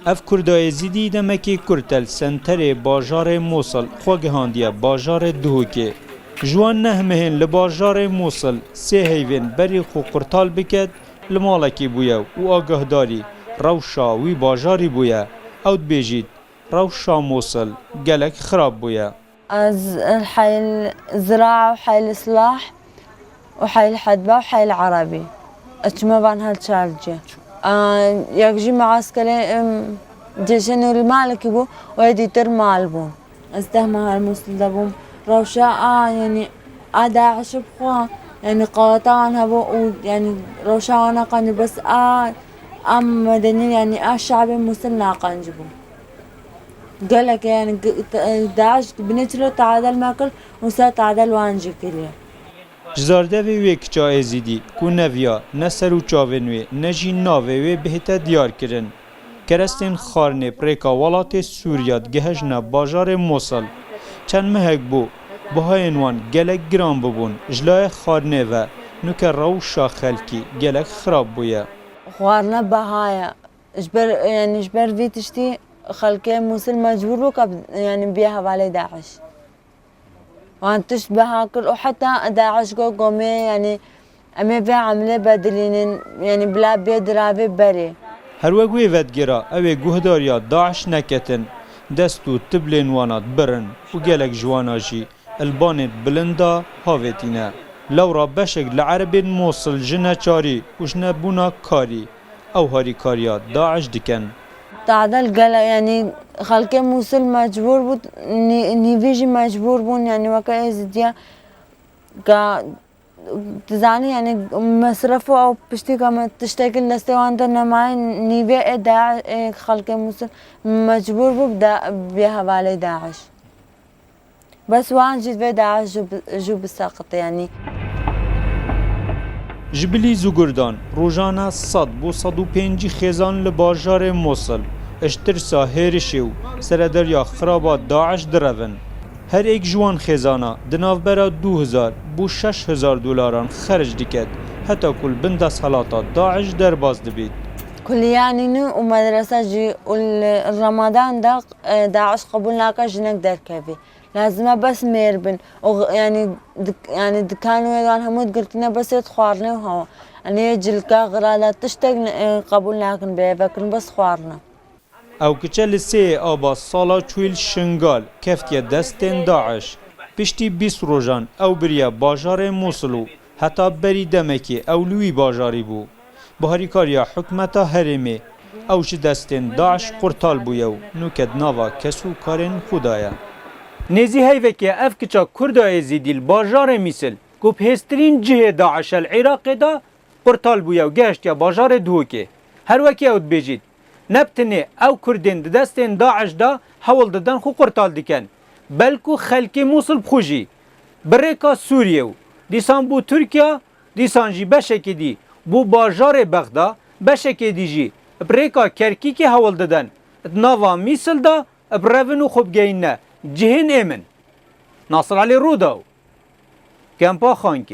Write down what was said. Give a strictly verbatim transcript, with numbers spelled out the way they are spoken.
Ev Kurda Êzîdî demekî kurt e li senterê bajarê Mûsil xwe gihandiye bajarê Duhokê. Ji wan neh mehên li bajarê Mûsil sê heyvên berî xwe qurtal biket li malekî bûye û agahdarî rewşa wî bajarî bûye. Ew dibêjît, rewşa Mûsil gelek xirab bûye. Ez li heyl zira û heyl islah û heyl hedba û heyl erebî. Ez çime van hel çar cî. A, yek jî measkerê, em, cêşenê li malekî bû û êdî tir mal bû. Ez deh meha li Mûsil de bûm. Rewşa a, yanî a DAIŞ bi xwe, yanî qeweta wan hebû û yanî rewşa wan naqencî bes a, a medenî, yanî a şe'bê Mûsil naqencî bû. Gelek e, yanî, g-, te-, DAIŞ binê çilo tadel me kir û ser tadel wan jî kiriye. Ji zardevê wê kiça Êzîdî ku neviya ne ser û çavên wê ne jî navê wê bihête diyar kirin. Kerestên xwarinê bi rêka welatê Sûriya digihejine bajarê Mûsil. Çend mehek bû, bihayên wan gelek giran bibûn. Ji layê xwarinê ve, nuke rewşa xelkî gelek xirab bûye. Xwarina beha ye. Ji ber, yanî ji ber vî tiştî xelkê Mûsil mecbûr bû ka, yanî biye hevalê DAIŞ. Wan tişt beha kir û heta DAIŞ got, gomê, yanî em ê vê emlê bedilînin, yanî bila bê diravê berê. Her wek wê vedigera, ew ê guhdariya DAIŞ neketin, dest û tiblên wana dibirin û gelek ji wana jî li banên bilind de havêtîne. Lewra beşek li erebên Mûsil ji neçarî û ji nebûna karî ew harîkariya DAIŞ dikin. Tadel gele, yanî xelkê Mûsil mecbûr bû, nî-, nîvî jî mecbûr bûn, yanî weke Êzidiya ka dizanî, yanî mesref û ew piştî ka me tiştekî li destê wan de nemaye, nîvê ê DAIŞ, ê xelkê Mûsil mecbûr bû bide, bê hevalê DAIŞ. Bes wan jî divê DAIŞ jû bi-, jû biseqite, yanî. Ji bilî zûgurdan rojane sed bo sed û pêncî xêzan li bajarê Mûsil ji tirsa hêrişê û serederiya xiraba DAIŞ direvin. Her êk ji wan xêzana di navbera du hezar bo şeş hezar dolaran xerc diket, heta ku li bin desthilata DAIŞ derbas dibît. Kuliya nîne û medrese jî û li Remadan de, e, DAIŞ qebûl nake jinek derkevî. Lazim e bes mêr bin. O, yanî dik-, yanî dikan wê wan hemû digirtîne bes êt xwarinê û hewa. Yanî yê cilka, xirada tiştek ne, e, qebûl nakin bê vekirin bes xwarine. Ew kiçe li sê aba sala çûyî li Şingal keftiye destên DAIŞ. Piştî bîst rojan ew biriye bajarê Mûsil û heta berî demekê ew li wî bajarî bû. Bi harîkariya hikûmeta herêmê ew ji destên DAIŞ qurtal bûye û nûke di nava kes û karên xwe de ye. Nêzî heyvekê ev kiça Kurda Êzîdî li bajarê Mîsil ku bi hêztirîn cihê DAIŞ e li Iraqê de qurtal bûye û gehiştiye bajarê Duhokê. Her wekî ew dibêjît, ne bi tenê ew Kurdên di destên DAIŞ de hewl didin xwe qurtal dikin, belku xelkê Mûsil bi xwe jî bi rêka Sûriyê û dîsan bo Tirkiye, dîsan jî beşekê dî bo bajarê Bexda, beşekê dî jî bi rêka Kerkîkê hewl didin di nava Mîsil de birevin û xwe bigehînine cihên êmin. Nasir Elî Rûdaw, Kempa Xankî.